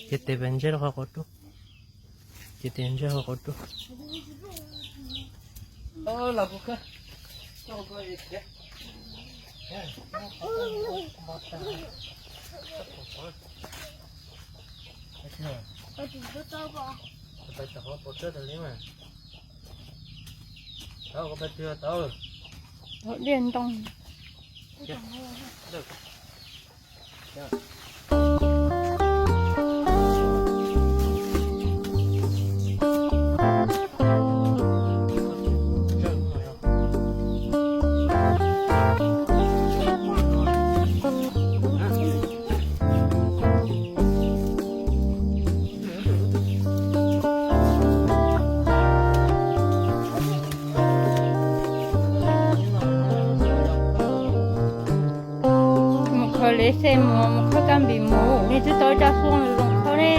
Ces tes pes ntseb rau qhov quav ruj. Ces tes ntseb qhov quav ruj. Diaj ntoo. Mus khaws lawv xej mus, mus khaws kab npis mus, nej twb tau ib rab xub zoo khawb ne.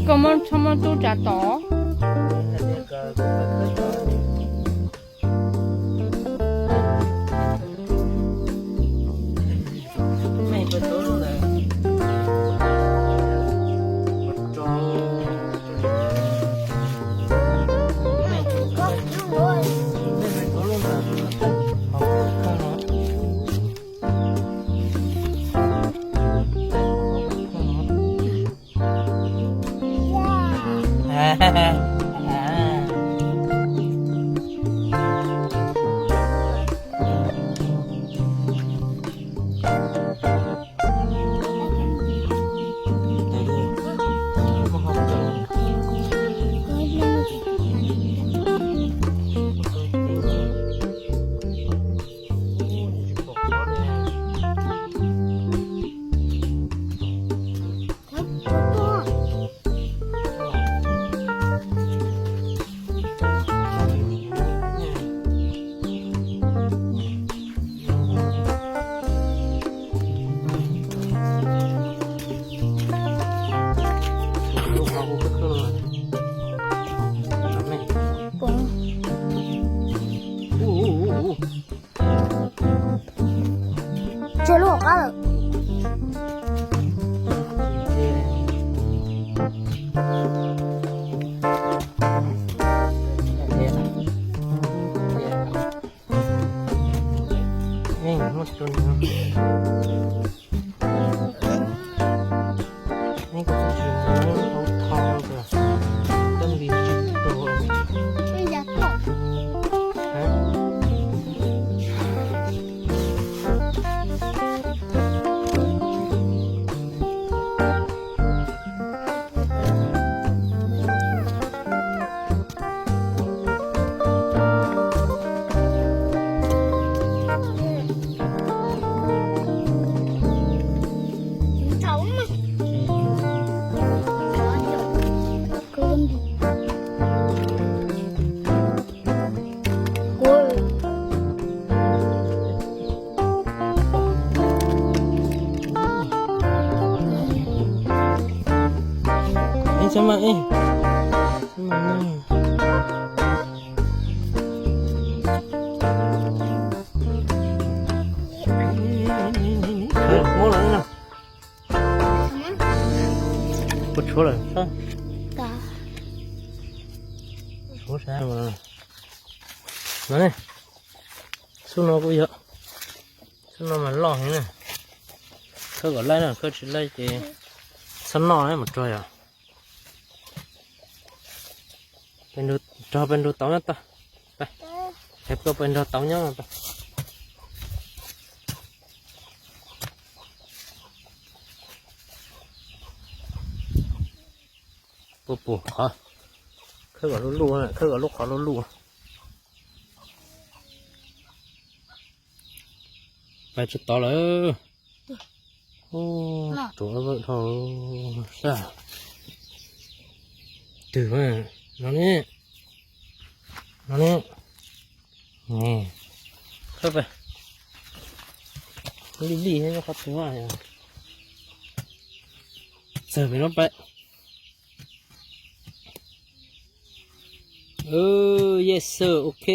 Koj muab txhob muab tub tsa tod. Tsis lub hauv qab lawm. Ua tshuav lawm. Tshuav sab no ne. Xub no kuj yog, xub no mas loj heev na. Khawb kom laib na, khawb tsis laib ces txhob noj mus rau yom. Rau peb nrug tauv nyob tag. Es koj peb nrug tauv nyob tag. Puas pum qhov, khawb kom lub lub, khawb kom lub qhov lub lub. Pais tsis tod lawm. Ruam vawm dhau sab. Twg no ne, no ne, khawb pais. Lij lij qhov twg, txawg pem no pais. Yes sir, ok.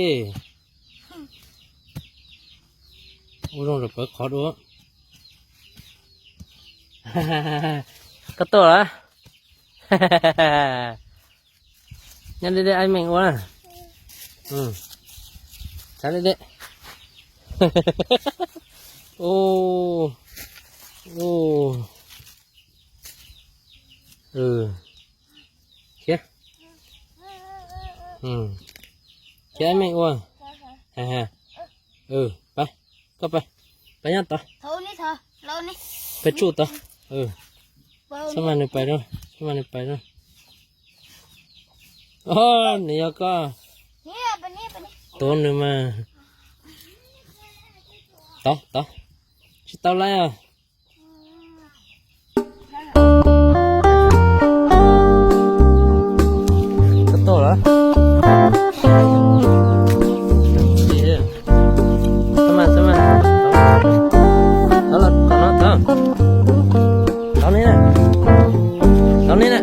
Ua zoo rau pawv qhov dua. Koj tuaj lawm. Nyob deb deb ib meem ua na. Txhav deb deb. Khiav. Khiav ib meem ua. Pab, koj pab, pab nyob tod. Pab tsuj tod. Xab mas nws pais, xab mas nws pais. Nws yog koj tuav nws mas. Tod tod, tsis tau laib os. Koj tuaj lawm. Tod los tom no tod. Tod ne, tod ne na.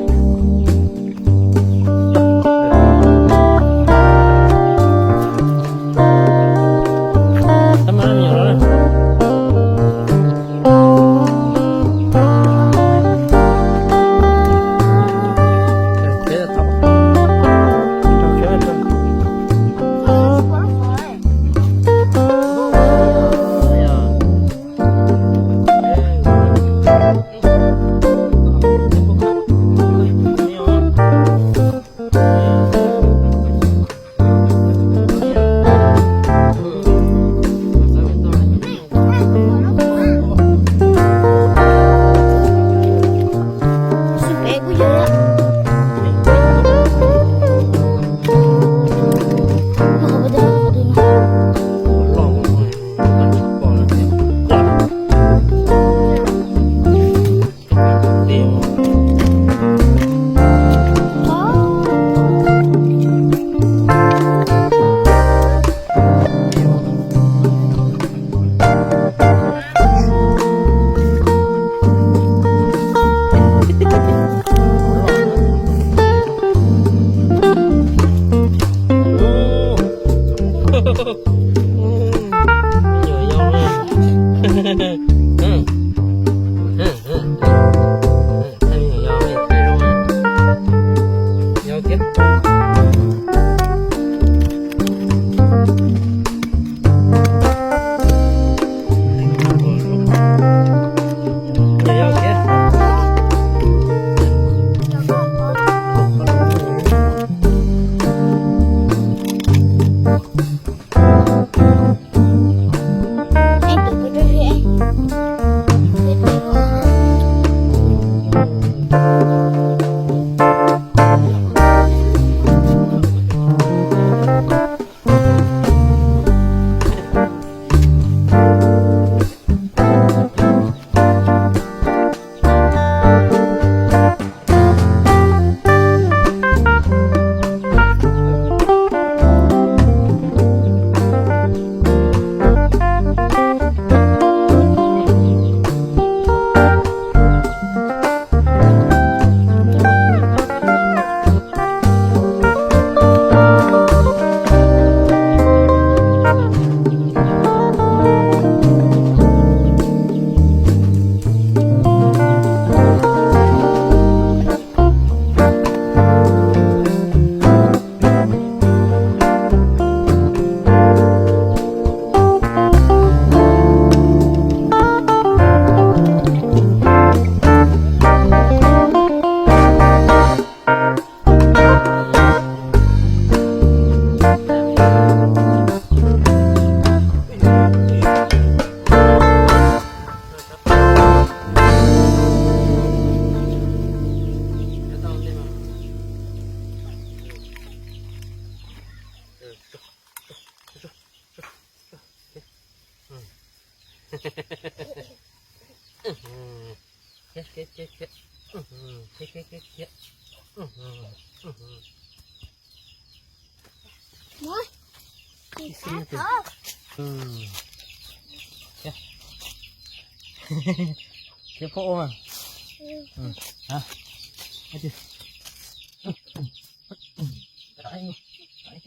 Khiav phob ua mas.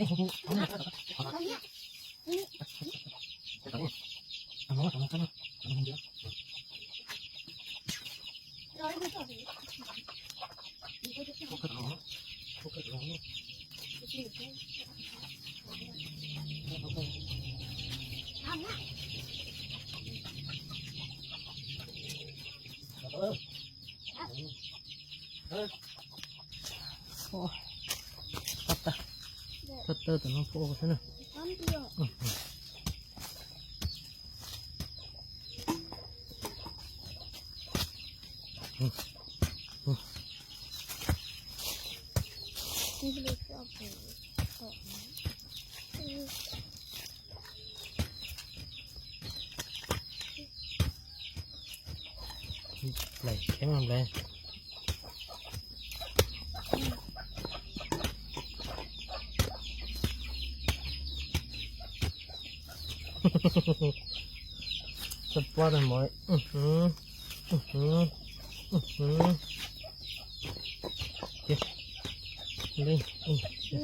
Ua, tag, tag tawg tom no pua xwb na. Nplaim thiab mas nplaim. Txhob pob na mog. Cia, leej, cia.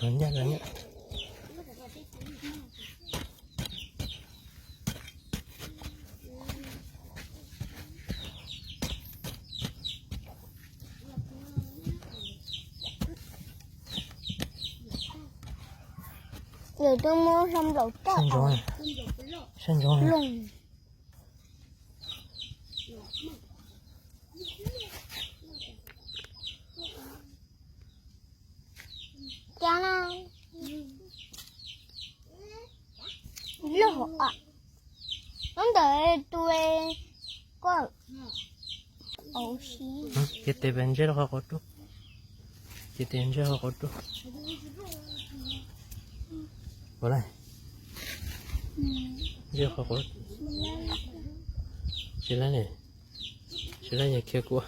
Nyaj, nyaj. Yog tuaj muab hlo nplaum toj. Saib ntsoov. Cas na, lub hauv, lub ntawm tus ko. Ces tes ntsej qhov quav rub, ces tes ntsej qhov quav rub. Ua li, ntsej qhov quav, tsis laib li, tsis laib yog khiav kuv.